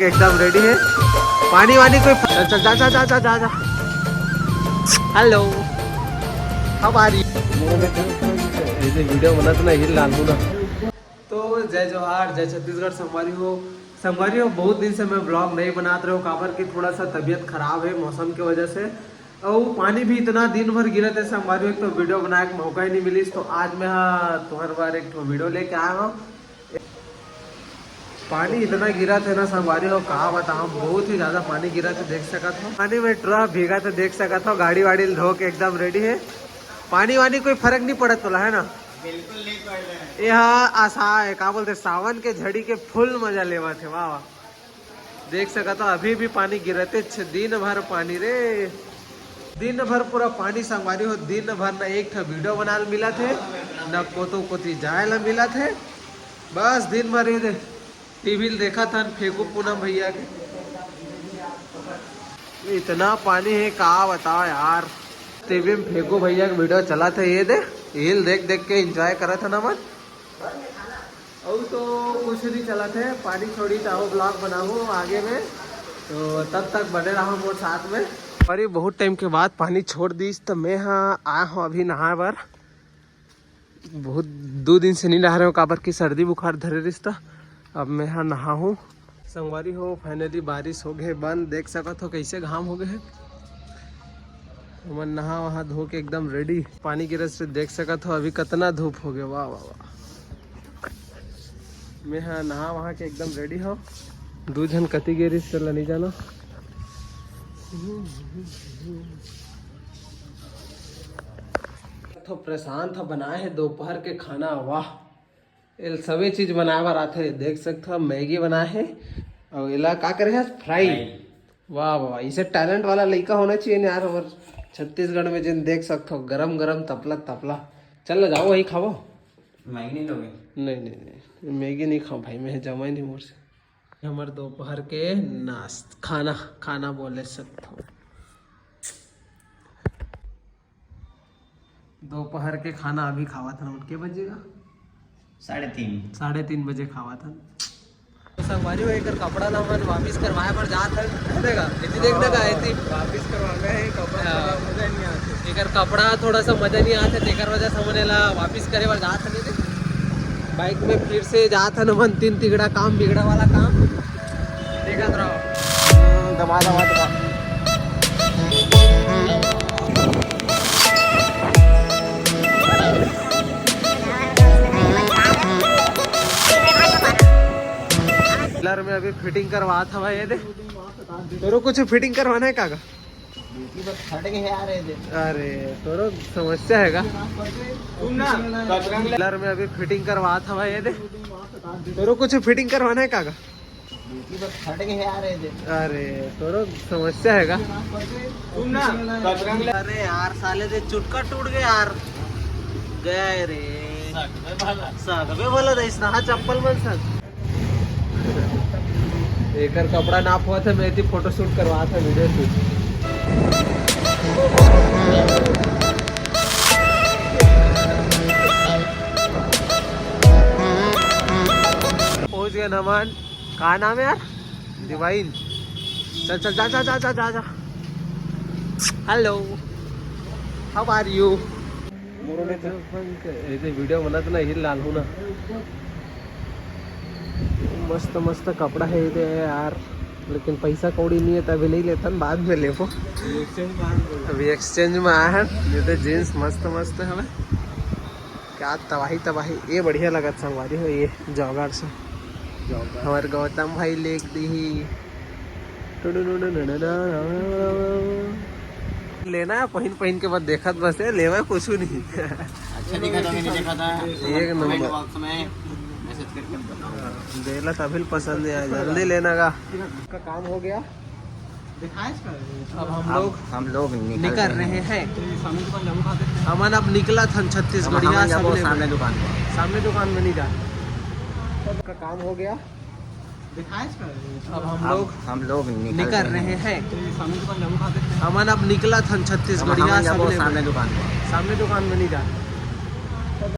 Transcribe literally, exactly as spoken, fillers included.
एकदम रेडी है। पानी वानी कोई चल चल जा जा जा जा जा जा। Hello, how are you? ऐसे वीडियो बनाते ना, हिल डाल दूँ ना। तो जय जोहार, जय छत्तीसगढ़ संगवारी हो। संगवारी हो, बहुत दिन से मैं ब्लॉग नहीं बनात रहे हो, काबर कि थोड़ा सा तबीयत खराब है मौसम के वजह से। और पानी भी इतना दिन भर गिरत है संगवारी हो, एक तो वीडियो बनाए के मौका ही नहीं मिलिस। तो आज मैं हाँ तुम्हारे बार एक ठो वीडियो लेके आया हूँ। पानी इतना गिरत है ना संगवारी हो, का बताऊँ, बहुत ही ज्यादा पानी गिरत है, देख सकत हो। पानी में टुरा भीगा तो देख सकत हो, गाड़ी वाड़ी धो के एकदम रेडी है। पानी वानी कोई फर्क नहीं पड़त तोला, है ना? बिल्कुल नहीं पड़ रहा है। ये हा आशा है, का बोलते, सावन के झड़ी के फुल मजा लेवत है। वाह वाह, देख सकत हो अभी भी पानी गिरते छे, दिन भर पानी रे। दिन भर पूरा पानी संगवारी हो, दिन भर न एक ठो वीडियो बनाए ल मिलत हे, न कोतो कोती जाए ल मिलत हे। बस दिन भर ये दे टीवी ल देखत हन फेंकू पूनम भैया के। इतना पानी है का बताओ यार। टीवी में फेंकू भैया के वीडियो चलत है, ये दे, रील देख देख के एंजॉय करत हन हमन। अउ तो कुछ नहीं चलत है, पानी छोड़ी तो अउ ब्लॉग बनाबो आगे में, तो तब तक बने रहो मोर साथ में। अरे बहुत टाइम के बाद पानी छोड़ दीस, तो मैं हाँ आया हूँ अभी नहाए बर। बहुत दो दिन से नहीं नहा रहे हूँ, काबर की सर्दी बुखार धरे रिस, तो अब मैं हाँ नहा हूँ। संगवारी हो, फाइनली बारिश हो गए बंद, देख सकत हो कैसे घाम हो गए है। हमन नहा वहा धो के एकदम रेडी। पानी गिरत से देख सकत हो अभी कतना धूप हो गया। वाह वाह वाह। मैं हाँ नहा वहा के एकदम रेडी हो। दू झन कति गे रिस तेला नहीं जाना। तो प्रशांत ह बनाए है दोपहर के खाना। वाह, एल सबे चीज बनाए बर आथे। देख सकत हो मैगी बनाए हे, अउ एला का करे हे, फ्राई। फ्राई। वाह वाह, इसे टैलेंट वाला लइका होना चाहिए ना यार, हमर छत्तीसगढ़ में, जिन देख सकत हो गरम गरम तपला तपला। चल ना जाओ, वही खाओ। मैगी नहीं लोगे? नहीं नहीं नहीं, मैगी नहीं खाओ भाई, मैं जमा ही नहीं मोर से। हमर दोपहर के नाश्त खाना, खाना बोले सकत हो। दोपहर के खाना अभी खावत हन। के बजेगा? साढ़े तीन। साढ़े तीन बजे खावत हन। तो संगवारी हो, एकर कपड़ा ला हमन वापिस करवाए बर जात हन। देखा, एती देख ना का, एती। वापिस करवाना है कपड़ा, हाँ। थोड़ा मजा नहीं आते। एकर कपड़ा थोड़ा सा मजा नहीं आते, तेकर वजह से हमन एला वापिस करे बर जात हन। एती बाइक में फिर से जात हन हमन, तीन तिगड़ा काम, बिगड़ा वाला काम। देखत रहो। दबा, दबा, दबा। पिलर में अभी फिटिंग करवात हवा, ये दे। तोरो कुछ फिटिंग करवाना है का? बस फट गए यार, ये दे। अरे, तोरो समस्या है का? सुन ना, कतरंग पिलर में अभी फिटिंग करवात हवा, ये दे। तोरो कुछ फिटिंग करवाना है का? बस फट गए यार, ये दे। अरे, तोरो समस्या है का? सुन ना, कतरंग। अरे यार, साले दे चुटका टूट गया यार। गया रे। सगबे भला। सगबे भला रहीस ना, हाँ, चप्पल मन सक। एकर कपड़ा नाप होवत हे, मैं एती फोटोशूट करवात हे, वीडियो शूट। पहुंच गए हमन। का नाम है यार? डिवाइन। चल चल, जा जा जा जा जा जा। Hello, how are you? मोरो ने तो ऐसे वीडियो बनात ना, हिल लाल हूँ ना। मस्त मस्त कपड़ा है इधर यार, लेकिन पैसा कौड़ी नहीं है, तभी नहीं लेता, बाद में लेबो। एक्सचेंज मार बोला। अभी एक्सचेंज में आया है, ये तो जींस मस्त मस्त है। क्या तबाही तबाही, ये बढ़िया लगत संगवारी हो, ये जॉगर से। जॉगर। हमारे गौतम भाई लेके दी ही। लेना है, पहिन पहिन के बस देखत बस है, लेवा कुछ नहीं। अच्छा दिखा था, मैंने देखा था। एक नंबर। कमेंट बॉक्स में मैसेज करके बताओ। देला तभी पसंद है, जल्दी लेना का। का काम हो गया। अब हम लोग हम लोग निकल निकल रहे रहे हैं। हैं। हमन अब निकलत हन छत्तीसगढ़िया। हमन जाबो सामने दुकान पर। सामने दुकान में नहीं जा। का काम हो गया। अब हम लोग हम लोग निकल निकल रहे रहे हैं। हैं। हमन अब निकलत हन छत्तीसगढ़िया। हमन जाबो सामने दुकान पर। सामने दुकान में नहीं जा।